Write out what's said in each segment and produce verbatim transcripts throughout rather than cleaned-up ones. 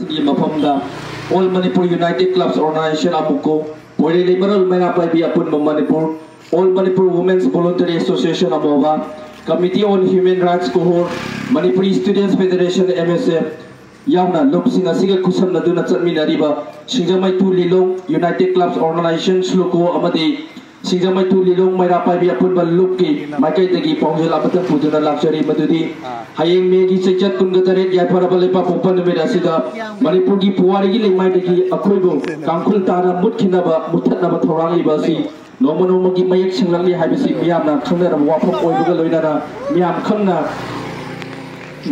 ꯒꯤ ꯃꯐꯝꯗ All Manipur United Clubs Organization, ꯑꯃꯨꯀꯣ, ꯄꯣꯏꯔꯩ ꯂꯩꯃꯔꯣꯜ ꯃꯩꯔꯥ ꯄꯥꯏꯕꯤ ꯑꯄꯨꯟꯕ Manipur, All Manipur Women's Voluntary Association, ꯑꯃꯣꯕ, Committee on Human Rights, ꯀꯣꯍꯣꯔ, Manipuri Students Federation, M S F, ꯌꯥꯎꯅ ꯂꯨꯞꯁꯤꯡ ꯑꯁꯤꯒ ꯈꯨꯠꯁꯝꯅꯗꯨꯅ ꯆꯠꯃꯤꯟꯅꯔꯤꯕ ꯁꯤꯡꯖꯃꯩ two ꯂꯤꯂꯣꯡ United Clubs Organization, ꯁꯨꯂꯨꯀꯣ, ꯑꯃꯗꯤ ꯁꯤꯡꯖꯃꯩ two ꯂꯤꯂꯣꯡ ꯃꯩꯔꯥ ꯄꯥꯏꯕꯤ ꯑꯄꯨꯟꯕ ꯂꯨꯞꯀꯤ ꯃꯥꯏꯀꯩꯗꯒꯤ ꯄꯥꯎꯖꯦꯜ ꯑꯃꯇꯪ ꯄꯨꯗꯨꯅ ꯂꯥꯛꯆꯔꯤ, ꯃꯗꯨꯗꯤ ꯍꯌꯦꯡ ꯃꯦꯒꯤ ꯆꯩꯆꯠ ꯀꯨꯟꯒ ꯇꯔꯦꯠ ꯌꯥꯏꯐꯔꯕ ꯂꯩꯄꯥꯛꯄꯣꯛꯄ ꯅꯨꯃꯤꯠ ꯑꯁꯤꯗ ꯃꯅꯤꯄꯨꯔꯒꯤ ꯄꯨꯋꯥꯔꯤꯒꯤ ꯂꯩꯃꯥꯏꯗꯒꯤ ꯑꯩꯈꯣꯏꯕꯨ ꯀꯥꯡꯈꯨꯜ ꯇꯥꯅ ꯃꯨꯠꯈꯤꯅꯕ, ꯃꯨꯠꯊꯠꯅꯕ ꯊꯧꯔꯥꯡꯂꯤꯕ ꯑꯁꯤ ꯅꯣꯡꯃ ꯅꯣꯡꯃꯒꯤ ꯃꯌꯦꯛ ꯁꯦꯡꯂꯛꯂꯤ ꯍꯥꯏꯕꯁꯤ ꯃꯤꯌꯥꯝꯅ ꯈꯪꯅꯔꯕ ꯋꯥꯐꯝ ꯑꯣꯏꯕꯒ ꯂꯣꯏꯅꯅ, ꯃꯤꯌꯥꯝ ꯈꯪꯅ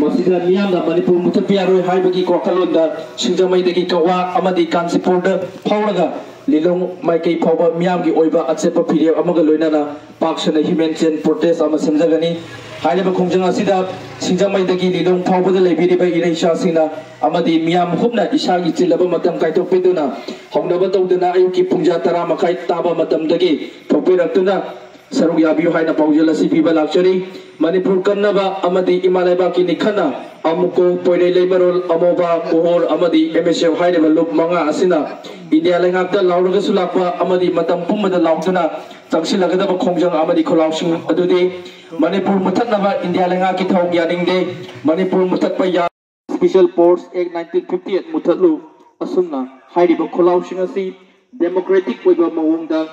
ꯃꯁꯤꯗ ꯃꯤꯌꯥꯝꯅ ꯃꯅꯤꯄꯨꯔ ꯃꯨꯠꯊꯠꯄ ꯌꯥꯔꯣꯏ ꯍꯥꯏꯕꯒꯤ ꯋꯥꯈꯜꯂꯣꯟꯗ ꯁꯤꯡꯖꯃꯩꯗꯒꯤ ꯀꯛꯋꯥ ꯑꯃꯗꯤ ꯀꯥꯟꯆꯤꯄꯨꯔꯗ ꯐꯥꯎꯔꯒ ꯂꯤꯂꯣꯡ ꯃꯥꯏꯀꯩ ꯐꯥꯎꯕ ꯃꯤꯌꯥꯝꯒꯤ ꯑꯣꯏꯕ ꯑꯆꯦꯠꯄ ꯐꯤꯔꯦꯞ ꯑꯃꯒ ꯂꯣꯏꯅꯅ ꯄꯥꯛ ꯁꯟꯅ human chain protest ꯑꯃ ꯁꯦꯝꯖꯒꯅꯤ꯫ ꯍꯥꯏꯔꯤꯕ ꯈꯣꯡꯖꯪ ꯑꯁꯤꯗ ꯁꯤꯡꯖꯃꯩꯗꯒꯤ ꯂꯤꯂꯣꯡ ꯐꯥꯎꯕꯗ ꯂꯩꯕꯤꯔꯤꯕ ꯏꯔꯩꯆꯥꯁꯤꯡꯅ ꯑꯃꯗꯤ ꯃꯤꯌꯥꯝ ꯍꯨꯞꯅ ꯏꯁꯥꯒꯤ ꯆꯤꯜꯂꯕ ꯃꯇꯝ ꯀꯥꯏꯊꯣꯛꯄꯤꯗꯨꯅ ꯍꯧꯅꯕ ꯇꯧꯗꯨꯅ ꯑꯌꯨꯛꯀꯤ ꯄꯨꯡꯖꯥ ꯇꯔꯥ ꯃꯈꯥꯏ ꯇꯥꯕ ꯃꯇꯝꯗꯒꯤ ꯊꯣꯛꯄꯤꯔꯛꯇꯨꯅ ꯁꯔꯨꯛ ꯌꯥꯕꯤꯌꯨ ꯍꯥꯏꯅ ꯄꯥꯎꯖꯦꯜ ꯑꯁꯤ ꯄꯤꯕ ꯂꯥꯛꯆꯔꯤ꯫ ꯃꯅꯤꯄꯨꯔ ꯀꯟꯅꯕ ꯑꯃꯗꯤ ꯏꯃꯥ ꯂꯩꯕꯥꯛꯀꯤ ꯅꯤꯡꯈꯠꯅ ꯑꯃꯨꯀꯣ, ꯄꯣꯏꯔꯩ ꯂꯩꯃꯔꯣꯜ, ꯑꯃꯣꯕ, ꯀꯣꯍꯣꯔ ꯑꯃꯗꯤ M S F ꯍꯥꯏꯔꯤꯕ ꯂꯨꯞ ꯃꯉꯥ ꯑꯁꯤꯅ ꯏꯟꯗꯤꯌꯥ ꯂꯩꯉꯥꯛꯇ ꯂꯥꯎꯔꯒꯁꯨ ꯂꯥꯛꯄ ꯑꯃꯗꯤ ꯃꯇꯝ ꯄꯨꯝꯕꯗ ꯂꯥꯎꯗꯨꯅ ꯆꯪꯁꯤꯜꯂꯒꯗꯕ ꯈꯣꯡꯖꯪ ꯑꯃꯗꯤ ꯈꯣꯜꯂꯥꯎꯁꯤꯡ ꯑꯗꯨꯗꯤ ꯃꯅꯤꯄꯨꯔ ꯃꯨꯠꯊꯠꯅꯕ ꯏꯟꯗꯤꯌꯥ ꯂꯩꯉꯥꯛꯀꯤ ꯊꯧ ꯌꯥꯅꯤꯡꯗꯦ, ꯃꯅꯤꯄꯨꯔ ꯃꯨꯠꯊꯠꯄ ꯌꯥ-, Special Powers Act nineteen fifty eight ꯃꯨꯠꯊꯠꯂꯨ꯫ ꯑꯁꯨꯝꯅ ꯍꯥꯏꯔꯤꯕ ꯈꯣꯜꯂꯥꯎꯁꯤꯡ ꯑꯁꯤ democratic ꯑꯣꯏꯕ ꯃꯑꯣꯡꯗ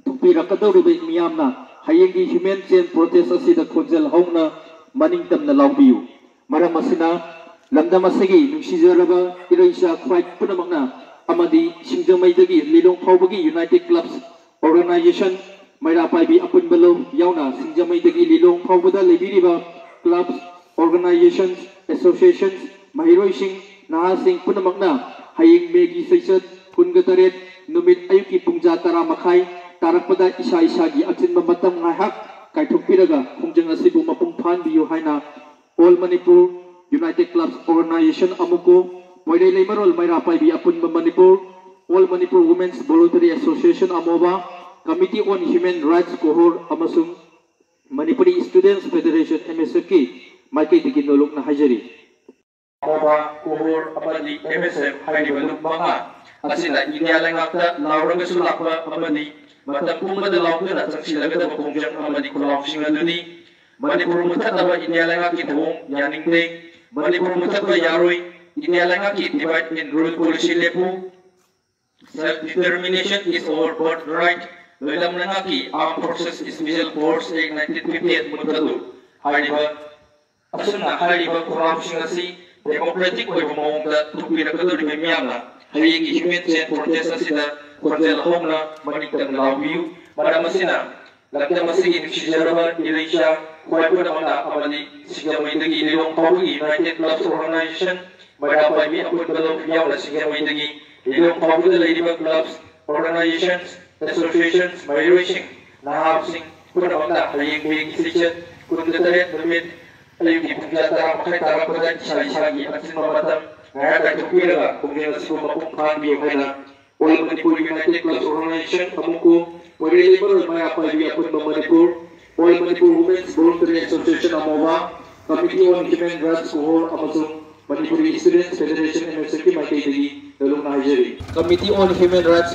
ꯊꯣꯛꯄꯤꯔꯛꯀꯗꯧꯔꯤꯕ ꯃꯤꯌꯥꯝꯅ ꯍꯌꯦꯡꯒꯤ human chain protest ꯑꯁꯤꯗ ꯈꯣꯟꯖꯦꯜ ꯍꯧꯅ ꯃꯅꯤꯡ ꯇꯝꯅ ꯂꯥꯎꯕꯤꯌꯨ꯫ ꯃꯔꯝ ꯑꯁꯤꯅ ꯂꯝꯗꯝ ꯑꯁꯤꯒꯤ ꯅꯨꯡꯁꯤꯖꯔꯕ ꯏꯔꯩꯆꯥ ꯈ꯭ꯋꯥꯏ ꯄꯨꯝꯅꯃꯛꯅ ꯑꯃꯗꯤ ꯁꯤꯡꯖꯃꯩꯗꯒꯤ ꯂꯤꯂꯣꯡ ꯐꯥꯎꯕꯒꯤ United Clubs Organization ꯃꯩꯔꯥ ꯄꯥꯏꯕꯤ ꯑꯄꯨꯟꯕ ꯂꯨꯞ ꯌꯥꯎꯅ ꯁꯤꯡꯖꯃꯩꯗꯒꯤ ꯂꯤꯂꯣꯡ ꯐꯥꯎꯕꯗ ꯂꯩꯕꯤꯔꯤꯕ clubs, organizations, associations, ꯃꯍꯩꯔꯣꯏꯁꯤꯡ, ꯅꯍꯥꯁꯤꯡ ꯄꯨꯝꯅꯃꯛꯅ ꯍꯌꯦꯡ ꯃꯦꯒꯤ ꯆꯩꯆꯠ ꯀꯨꯟꯒ ꯇꯔꯦꯠ ꯅꯨꯃꯤꯠ ꯑꯌꯨꯛꯀꯤ ꯄꯨꯡ ꯖꯥ ꯇꯔꯥ ꯃꯈꯥꯏ ꯇꯥꯔꯛꯄꯗ ꯏꯁꯥ ꯏꯁꯥꯒꯤ ꯑꯆꯤꯟꯕ ꯃꯇꯝ ꯉꯥꯏꯍꯥꯛ ꯀꯥꯏꯊꯣꯛꯄꯤꯔꯒ ꯈꯣꯡꯖꯪ ꯑꯁꯤꯕꯨ ꯃꯄꯨꯡ ꯐꯥꯍꯟꯕꯤꯌꯨ ꯍꯥꯏꯅ All Manipur United Clubs Organization ꯑꯃꯨꯀꯣ, ꯄꯣꯏꯔꯩ ꯂꯩꯃꯔꯣꯜ ꯃꯩꯔꯥ ꯄꯥꯏꯕꯤ ꯑꯄꯨꯟꯕ Manipur, All Manipur Women's Voluntary Association ꯑꯃꯣꯕ, Committee on Human Rights ꯀꯣꯍꯣꯔ ꯑꯃꯁꯨꯡ Manipuri Students Federation M S F ꯀꯤ ꯃꯥꯏꯀꯩꯗꯒꯤ ꯅꯣꯂꯨꯛꯅ ꯍꯥꯏꯖꯔꯤ꯫ ꯑꯃꯣꯕꯥ, ꯀꯣꯍꯣꯔ ꯑꯃꯗꯤ ꯑꯦꯝ ꯑꯦꯁ ꯑꯦꯐ ꯍꯥꯏꯔꯤꯕ ꯂꯨꯞ ꯃꯉꯥ ꯑꯁꯤꯅ ꯏꯟꯗꯤꯌꯥ ꯂꯩꯉꯥꯛꯇ ꯂꯥꯎꯔꯒꯁꯨ ꯂꯥꯛꯄ ꯑꯃꯅꯤ꯫ ꯃꯇꯝ ꯄꯨꯝꯕꯗ ꯂꯥꯎꯗꯨꯅ ꯆꯪꯁꯤꯜꯂꯒꯗꯕ ꯈꯣꯡꯖꯪ ꯑꯃꯗꯤ ꯈꯨꯜꯂꯥꯎꯁꯤꯡ ꯑꯗꯨꯅꯤ꯫ ꯃꯅꯤꯄꯨꯔ ꯃꯨꯊꯠꯅꯕ ꯏꯟꯗꯤꯌꯥ ꯂꯩꯉꯥꯛꯀꯤ ꯊꯧꯑꯣꯡ ꯌꯥꯅꯤꯡꯗꯦ꯫ ꯃꯅꯤꯄꯨꯔ ꯃꯨꯊꯠꯄ ꯌꯥꯔꯣꯏ꯫ ꯏꯟꯗꯤꯌꯥ ꯂꯩꯉꯥꯛꯀꯤ divide and rule policy ꯂꯦꯞꯄꯨ꯫ Self determination is our birthright꯫ ꯂꯣꯏꯂꯝ ꯂꯩꯉꯥꯛꯀꯤ Armed Forces Special Force Act nineteen fifty eight ꯃꯨꯊꯠꯂꯨ꯫ ꯍꯥꯏꯔꯤꯕ ꯑꯁꯨꯝꯅ ꯍꯥꯏꯔꯤꯕ ꯈꯣꯡꯂꯥꯎꯁꯤꯡ ꯑꯁꯤ democratic ꯑꯣꯏꯕ ꯃꯑꯣꯡꯗ ꯊꯣꯛꯄꯤꯔꯛꯀꯗꯧꯔꯤꯕ ꯃꯤꯌꯥꯝꯅ ꯍꯌꯦꯡꯒꯤ human chain protest ꯑꯁꯤꯗ ꯈꯣꯟꯖꯦꯜ ꯍꯧꯅ ꯃꯅꯤꯡ ꯇꯝꯅ ꯂꯥꯎꯕꯤꯌꯨ꯫ ꯃꯔꯝ ꯑꯁꯤꯅ ꯂꯝꯗꯝ ꯑꯁꯤꯒꯤ ꯅꯨꯡꯁꯤꯖꯔꯕ ꯏꯔꯩꯆꯥ ꯈ꯭ꯋꯥꯏ ꯄꯨꯝꯅꯃꯛꯅ ꯑꯃꯗꯤ ꯁꯤꯡꯖꯃꯩꯗꯒꯤ ꯂꯤꯂꯣꯡ ꯐꯥꯎꯕꯒꯤ United Clubs Organization, ꯃꯩꯔꯥ ꯄꯥꯏꯕꯤ ꯑꯄꯨꯟꯕ ꯂꯨꯞ ꯌꯥꯎꯅ ꯁꯤꯡꯖꯃꯩꯗꯒꯤ ꯂꯤꯂꯣꯡ ꯐꯥꯎꯕꯗ ꯂꯩꯔꯤꯕ clubs, organizations, associations, ꯃꯍꯩꯔꯣꯏꯁꯤꯡ, ꯅꯍꯥꯁꯤꯡ ꯄꯨꯝꯅꯃꯛꯅ ꯍꯌꯦꯡ ꯃꯦꯒꯤ ꯆꯩꯆꯠ ꯀꯨꯟꯒ ꯇꯔꯦꯠ ꯅꯨꯃꯤꯠ ꯑꯌꯨꯛꯀꯤ ꯄꯨꯡ ꯇꯔꯥ ꯃꯈꯥꯏ ꯇꯥꯔꯛꯄꯗ ꯏꯁꯥ ꯏꯁꯥꯒꯤ ꯑꯆꯤꯟꯕ ꯃꯇꯝ ꯉꯥꯏꯍꯥꯛ ꯀꯥꯏꯊꯣꯛꯄꯤꯔꯒ ꯈꯣꯡꯖꯪ ꯑꯁꯤꯕꯨ ꯃꯄꯨꯡ ꯐꯥꯍꯟꯕꯤꯌꯨ ꯍꯥꯏꯅ All Manipur United Clubs Organization ꯑꯃꯨꯛꯀꯣ ꯄꯣꯏꯔꯩ ꯂꯩꯃꯔꯣꯏ ꯃꯩꯔꯥ ꯄꯥꯏꯕꯤ ꯑꯄꯨꯟꯕ Manipur, All Manipur Women's Voluntary Association ꯑꯃꯣꯕꯥ, Committee on Human Rights ꯀꯣꯍꯣꯔ ꯑꯃꯁꯨꯡ Manipuri Students Federation MSF ꯀꯤ ꯃꯥꯏꯀꯩꯗꯒꯤ ꯂꯣꯏꯂꯝꯅ ꯍꯥꯏꯖꯔꯤ꯫ Committee on Human Rights